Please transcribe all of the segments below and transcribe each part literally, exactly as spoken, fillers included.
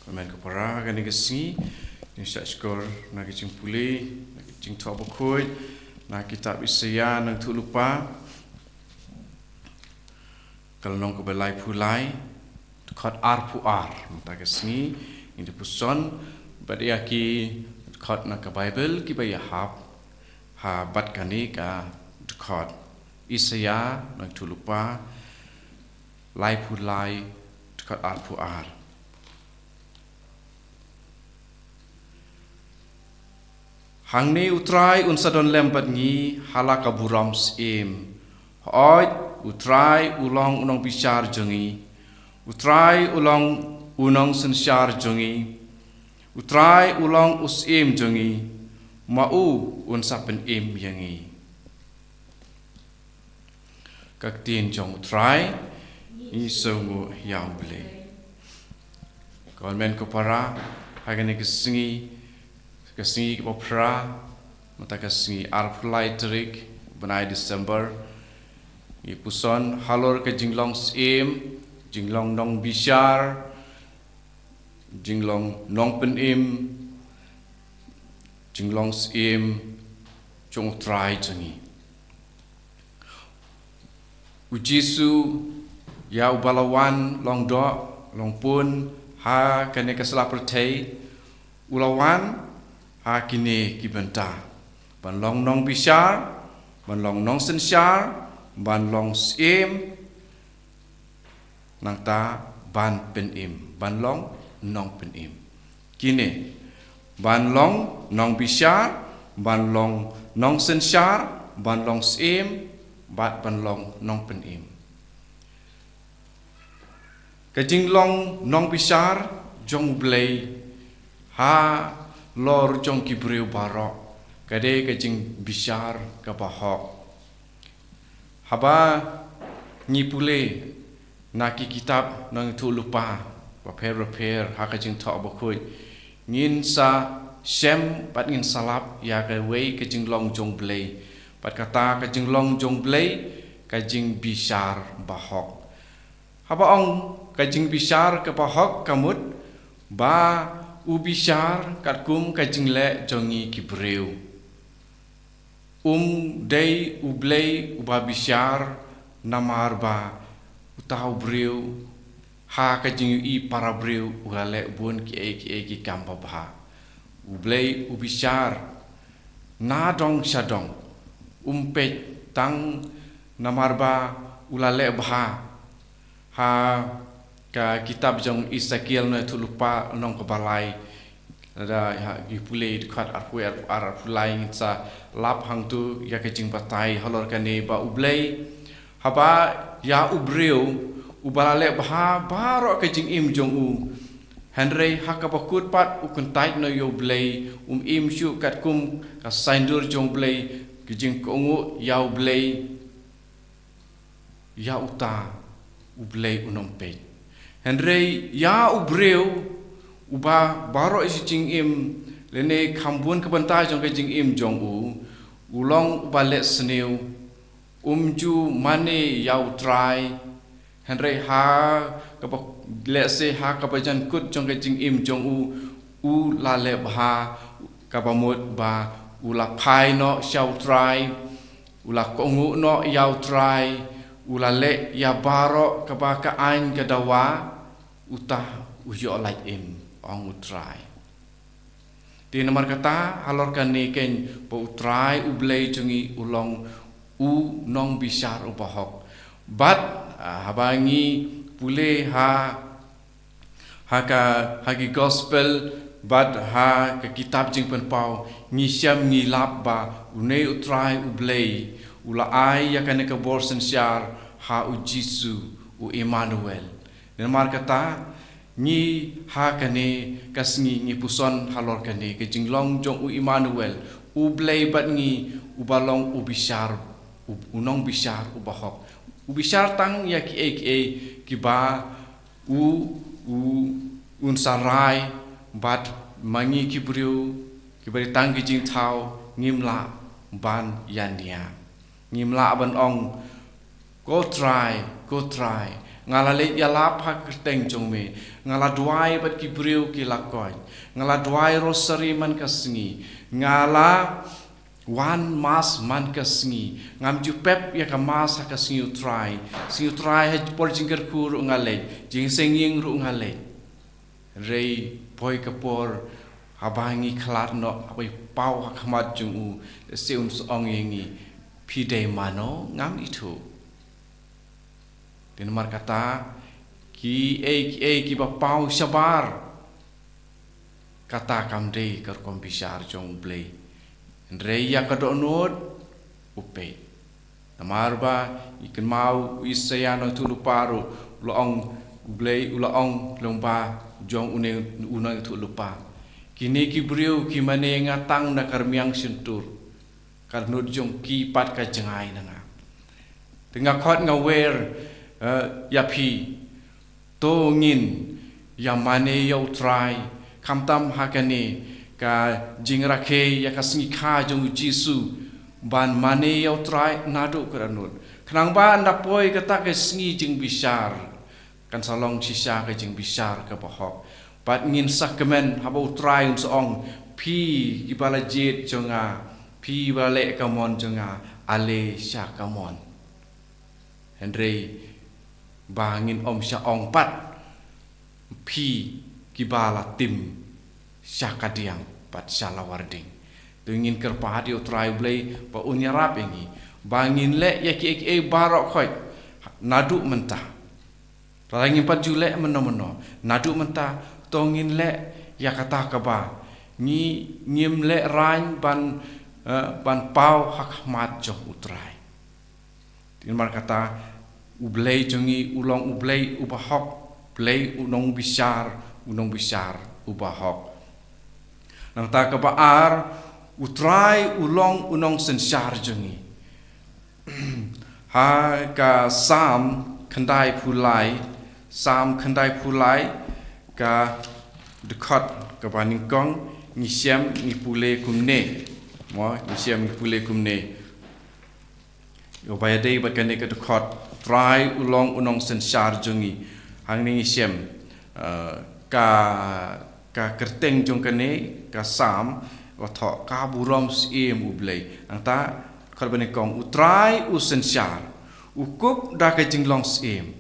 Amen. Ko para, ha kane ka sngi ngin sa shkor na ka jingpule, na ka Jingthoh Bakhuid na kitab Isaïah Nongïathuhlypa, ka lynnong kaba laiphew lai, dkhot arphew ar. Mynta ka sngi ngin ïa puson bad ïa ki dkhot na ka Baibl kiba ïahap ha bad kane ka dkhot. Isaïah Nongïathuhlypa laiphew lai, dkhot arphew ar. Hangne U Trai un sa don lem bad ngi ha la ka burom syiem. Hooid, U Trai u long u nongbishar jong ngi. U Trai u long u nongsynshar jong ngi. U Trai u long u syiem jong ngi. Ma u un sa pynim ïa ngi. Ka ktien jong U Trai. Ngi sngewnguh ïa U Blei. Ko hynmen ko para, ha kane ka sngi, ka sngi kaba phra, mynta ka sngi arphew lai tarik bnai December, ngi puson halor ka jinglong syiem, jinglong nongbishar, jinglong nongpynim, jinglong syiem jong U Trai jong ngi. U Jisu, ïa uba la wan long doh long pun ha kane ka sla pyrthei, u la wan ha kine ki bynta: ban long nongbishar, ban long nongsynshar, ban long syiem, nangta ban pynim, ban long nongpynim. Kine, ban long nongbishar, ban long nongsynshar, ban long syiem, bad ban long nongpynim. Ka jinglong nongbishar jong U Blei halor jong ki briew baroh ka dei ka jingbishar kaba hok. Haba ngi pule na ki kitab Nongïathuhlypa bapher bapher ha ka Jingthoh Bakhuid, ngin sa shem bad ngin sa lap ïa kawei ka jinglong jong U Blei, bad kata ka jinglong jong U Blei ka jingbishar bahok. Haba ong ka jingbishar kaba hok, ka mut ba u bishar katkum ka jingleh jong ngi ki briew. Um dei U Blei uba bishar, namar ba uta u briew ha ka jingïohi para briew u la leh bun kiei kiei ki kam babha. U Blei u bishar na dong sha dong, um peit tang namar ba u la leh bha. Ha ka kitab jong Esekiel Nongïathuhlypa lynnong kaba lai, lada ha ngi pule dkhot arphew, arphew ar, arphew lai, ngin sa lap hangto ïa ka jingbatai halor kane ba U Blei, haba ïa u briew uba la leh bha baroh ka jingim jong u, hynrei ha kaba kut pat u kyntait noh ïa U Blei, um im shuh katkum ka saiñdur jong U Blei, ka jingkohnguh ïa U Blei, ïa uta U Blei un ym peit. Hynrei ïa u briew uba baroh shi jingim, lane kham bun ka bynta jong ka jingim jong u, u long uba leh sniew, um ju mane ïa U Trai. Hynrei ha kaba, lehse ha kaba jan kut jong ka jingim jong u, u la leh bha, kaba mut ba u la phai noh sha U Trai, u la kohnguh noh ïa U Trai, u la leh ïa baroh kaba ka aiñ ka dawa, uta u ïoh lait im, ong U Trai. Te namar kata halor kane keiñ ba U Trai U Blei jong ngi u long u nongbishar uba hok. Bad, ah, haba ngi pule ha, ha ka, ha ki gospel bad ha ka kitab Jingpynpaw, ngi shem ngi lap ba une U Trai U Blei u la ai ïa kane ka bor synshar ha U Jisu, U Immanuel. Namar kata, ngi ha kane ka sngi ngi puson halor kane ka jinglong jong U Immanuel, U Blei bad ngi, uba long u bishar, u, u nongbishar uba hok. U bishar tang ïa kiei kiei kiba u, u, un sa rai, bad ma ngi ki briew kiba dei tang ki jingthaw ngim lah ban ïania. Ngim lah ban ong Ko Trai, ko Trai, nga la leit ïalap ha ka kyrteng jong me, nga la duwai bad ki briew ki la koit, nga la duwai rosary man ka sngi, nga la wan mass man ka sngi, ngam ju pep ïa ka mass ha ka sngi u Trai, sngi u Trai ha por jingkyrkhu ruh nga leit, jingseng ïing ruh nga leit. Hynrei poi ka por, haba ngi khlad noh, haba ngi paw ha khmat jong u, te un sa ong ïa ngi, phi dei mano, ngam ithuh. Te namar kata, kiei kiei kiba paw shabar, kata kam dei ka rukom bishar jong u Blei. Hynrei ïa ka dohnud, u peit. Namar ba ngi kynmaw u Isaïah u nongïathuhlypa ruh, u la ong, u Blei u la ong lyngba jong une u nongïathuhlypa, kine ki briew ki mane ïa nga tang na ka rmiang shyntur, ka dohnud jong ki pat ka jngai na nga. Te nga khot nga wer, eh, ïa phi, to ngin ïa mane ïa u Trai, khamtam ha kane ka jingrakhe ïa ka sngi kha jong u Jisu, ban mane ïa u Trai naduh ka dohnud. Khnang ba ynda poi kata ka sngi jingbishar, kan sa long shisha ka jingbishar kaba hok. Bad ngin sa kmen haba u Trai un sa ong, phi kiba la jied jong nga, phi ba la leh ka mon jong nga, ale sha ka mon. Hynrei ba ngin ym shah ong pat, phi kiba la tim sha kadiang bad sha lawar ding. Te ngin kyrpad ïa u Trai u Blei ba un ïarap ïa ngi, ba ngin leh ïa kiei kiei baroh khoit naduh mynta. Lada ngim pat ju leh mynno mynno naduh mynta, to ngin leh ïa kata kaba ngi, ngim leh rain ban, eh, ban paw ha khmat jong u Trai. Te namar kata, u Blei jong ngi u long u Blei uba hok, Blei u nongbishar, u nongbishar uba hok. Nangta kaba ar, u Trai u long u nongsynshar jong ngi. Ha ka Salm khyndaiphew lai, Salm khyndaiphew lai, ka dkhot kaba nyngkong, ngi shem ngi pule kumne. Mo, ngi shem ngi pule kumne. Ïa ba ïadei bad kane ka dkhot, Trai u long u nongsynshar jong ngi. Hangne ngi shem, eh, ka, ka kyrteng jong kane ka Salm, ka thoh ka burom syiem u Blei. Nangta, dkhot ba nyngkong, u Trai u synshar, u kup da ka jinglong syiem.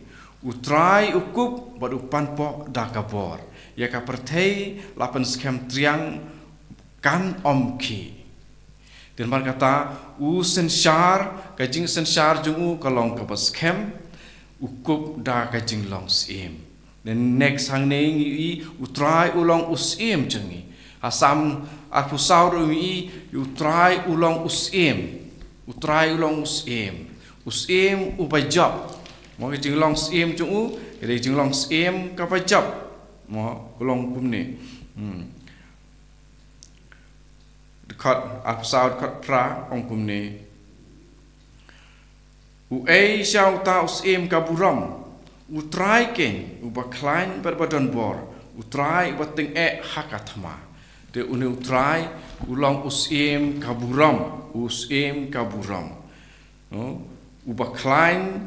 U Trai u kup bad u panpoh da ka bor. Ïa ka pyrthei la pynskhem triang kan ym khih. Te namar kata, u synshar, ka jingsynshar jong u ka long kaba skhem, u kup da ka jinglong syiem. Te next hangne ngi i, u Trai u long u syiem jong ngi. Ha Salm arphew saw ruh ngi i, u Trai u long u syiem. U Trai u long u syiem. U syiem uba jop. Mo, ka jinglong syiem jong u, ka dei jinglong syiem kaba jop. Mo, u long kumne. Hmm. Dkhot arphew saw, dkhot phra, ong kumne. Uei sha uta u syiem ka burom, u Trai keiñ, uba khlaiñ bad ba donbor, u Trai uba tyngeh ha ka thma. Te une u Trai, u long u syiem ka burom, u syiem ka burom. No? Uba khlaiñ,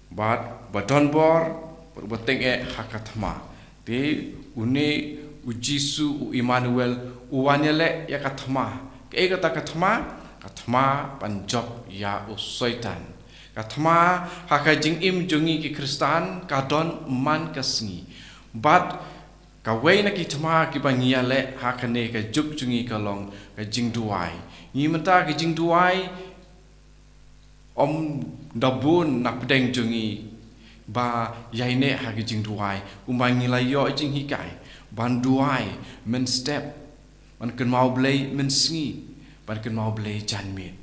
bad ba donbor, bad uba tyngeh ha ka thma. Te une u Jisu u Immanuel, u wan ïaleh ïa ka thma. Kaei kata ka thma? Ka thma ban jop ïa u Soitan. Ka thma ha ka jingim jong ngi ki Khristan, ka don man ka sngi. Bad kawei na ki thma kiba ngi ïaleh ha kane ka juk jong ngi ka long ka jingduwai. Ngi mynta ka jingduwai, ym da bun na pdeng jong ngi ba ïaineh ha ka jingduwai, kumba ngi la ïoh jinghikai, ban duwai mynstep, ban kynmaw Blei mynsngi, ban kynmaw Blei janmiet.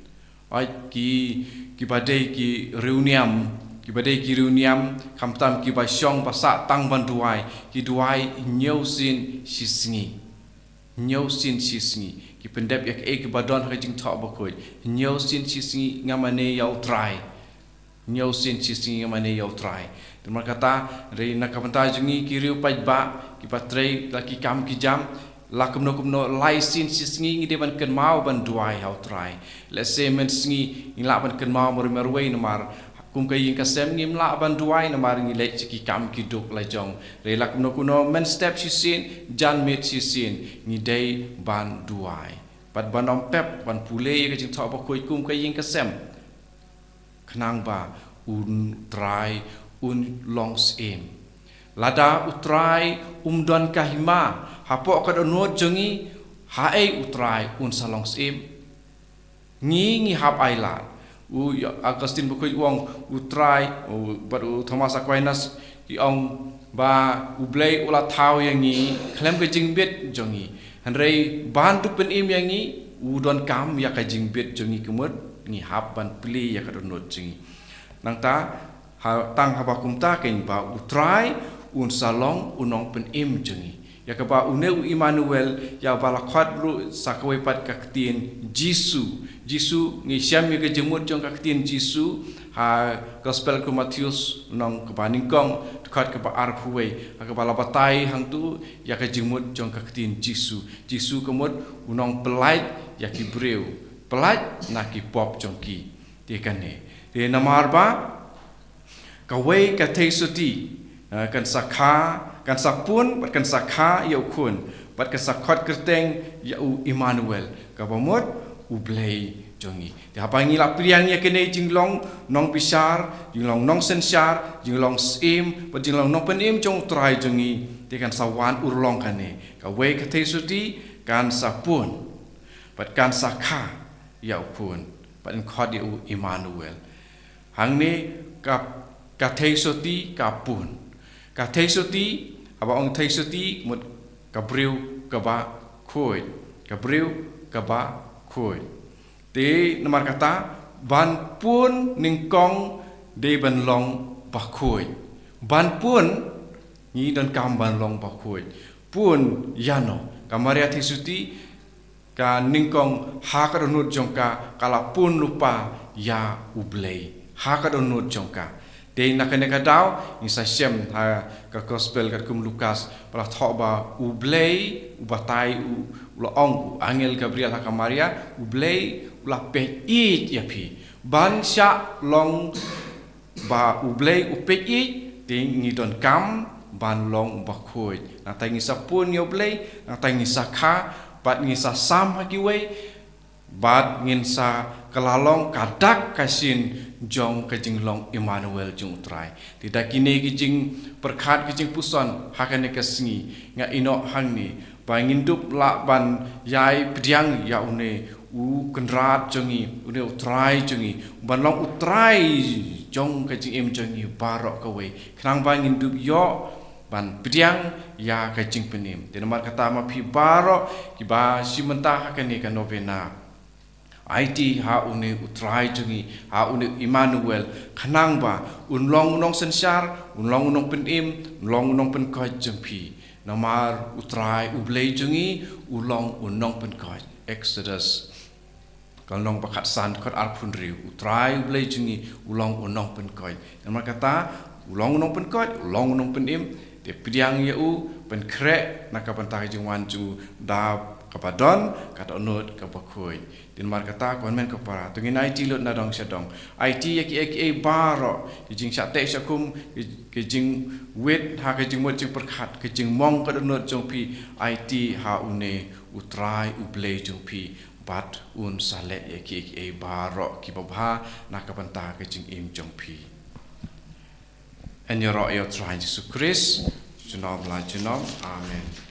Oi, ki, kiba dei ki riewniam, kiba dei ki riewniam, khamtam kiba shong ba sah tang ban duwai, ki duwai hynñiew sien shi sngi. Hynñiew sien shi sngi. Ki pyndep ïa kaei kiba don ha ka Jingthoh Bakhuid. Hynñiew sien shi sngi nga mane ïa u Trai. Hynñiew sien shi sngi nga mane ïa u Trai. Te namar kata, hynrei na ka bynta jong ngi ki riew paidbah, kiba trei la ki kam ki jam, la kumno kumno, lai sien shi sngi ngi dei ban kynmaw ban duwai ha u Trai. Lehse mynsngi ngi lah ban kynmaw marwei marwei namar Kum ka ïing ka sem ngim lah ban duwai namar ngi leh ki kam ki duk la jong. Hynrei la kumno kumno mynstep shisien, janmiet shisien, ngi dei ban duwai. Bad ban ym pep, ban pule ïa ka jingthoh bakhuid kum ka ïing ka sem. Khnang ba u Trai un long syiem. Lada u Trai um don ka hima hapoh ka dohnud jong ngi, haei u Trai un sa long syiem? Ngi, ngi hap ailad. U Augustine bakhuid u ong, u Trai, u, bad u Thomas Aquinas ki ong ba U Blei u la thaw ïa ngi khlem ka jingbit jong ngi. Hynrei ban dup pynim ïa ngi, u donkam ïa ka jingbit jong ngi ka mut, ngi hap ban plie ïa ka dohnud jong ngi. Nangta, ha, tang haba kumta keiñ ba u Trai un sa long u nongpynim jong ngi. Ïa kaba une u Immanuel, ïa ba la khot ruh sa kawei pat ka ktien Jisu. Jisu, ngi shem ïa ka jingmut jong ka ktien Jisu ha Gospel ka Mathaios lynnong kaba nyngkong, dkhot kaba arphew wei, ha kaba la batai hangtu ïa ka jingmut jong ka ktien Jisu. Jisu ka mut u nongpyllait ïa ki briew, pyllait na ki pop jong ki. Te kane, te namar ba kawei ka theisotti, eh, kan sa kha, kan sa pun, bad kan sa kha ïa u Khun, bad kan sa khot kyrteng ïa u Immanuel, kaba mut U Blei jong ngi. Te haba ngi la pdiang ïa kane jinglong nongbishar, jinglong nongsynshar, jinglong syiem, bad jinglong nongpynim jong u Trai jong ngi, te kan sa wan urlong kane. Kawei ka theisotti kan sa pun, bad kan sa kha ïa u Khun, bad yn khot ïa u Immanuel. Hangne ka, ka theisotti ka pun. Ka theisotti, haba ong theisotti, mut ka briew kaba khuid. Ka briew kaba khuid. Te namar kata, ban pun nyngkong dei ban long bakhuid. Ban pun, ngi donkam ban long bakhuid. Pun ïano? Ka Maria theisotti, ka nyngkong ha ka dohnud jong ka, ka la pun lypa ïa U Blei ha ka dohnud jong ka. Te na kane ka daw, ngi sa shem ha ka Gospel katkum Lukas, ba la thoh ba U Blei u batai, u, u la ong u angel Gabriel ha ka Maria, U Blei u la peit ïeit ïa phi. Ban shah long ba U Blei u peit ïeit, te ngi donkam ban long bakhuid. Nangta ngi sa pun ïa U Blei, nangta ngi sa kha, bad ngi sa sam ha kiwei, bad ngin sa kylla long ka dak ka shin jong ka jinglong Immanuel jong u Trai. Te da kine ki jingpyrkhat ki jingpuson ha kane ka sngi nga ïehnoh hangne ba ngin dup lah ban ïai pdiang ïa une u Kynrad jong ngi, une u Trai jong ngi, ban long u Trai jong ka jingim jong ngi baroh kawei. Khnang ba ngin dup ïoh ban pdiang ïa ka jingpynim. Te namar kata ma phi baroh kiba shim bynta ha kane ka novena, aiti ha une u Trai jong ngi, ha une u Immanuel, khnang ba un long u nongsynshar, un long u nongpynim, un long u nongpynkhuid jong phi. Namar u Trai U Blei jong ngi u long u nongpynkhuid. Exodus ka lynnong ba khatsan, dkhot arphew hynriew. U Trai U Blei jong ngi u long u nongpynkhuid. Namar kata, u long u nongpynkhuid, u long u nongpynim, te pdiang ïa u, pynkhreh na ka bynta ka jingwan jong u da kaba don ka dohnud kaba khuid. Te namar kata, ko hynmen ko para, to ngin aiti lut na dong sha dong. Aiti ïa kiei kiei baroh, ki jingshah teh shah khum, ki, ki jingwit ha ka jingmut jingpyrkhat, ki jingmong ka dohnud jong phi, aiti ha une u Trai U Blei jong phi, bad un sa leh ïa kiei kiei baroh kiba bha na ka bynta ka jingim jong phi. Yn ïaroh ïa u Trai Jisu Khrist junom la junom. Amen.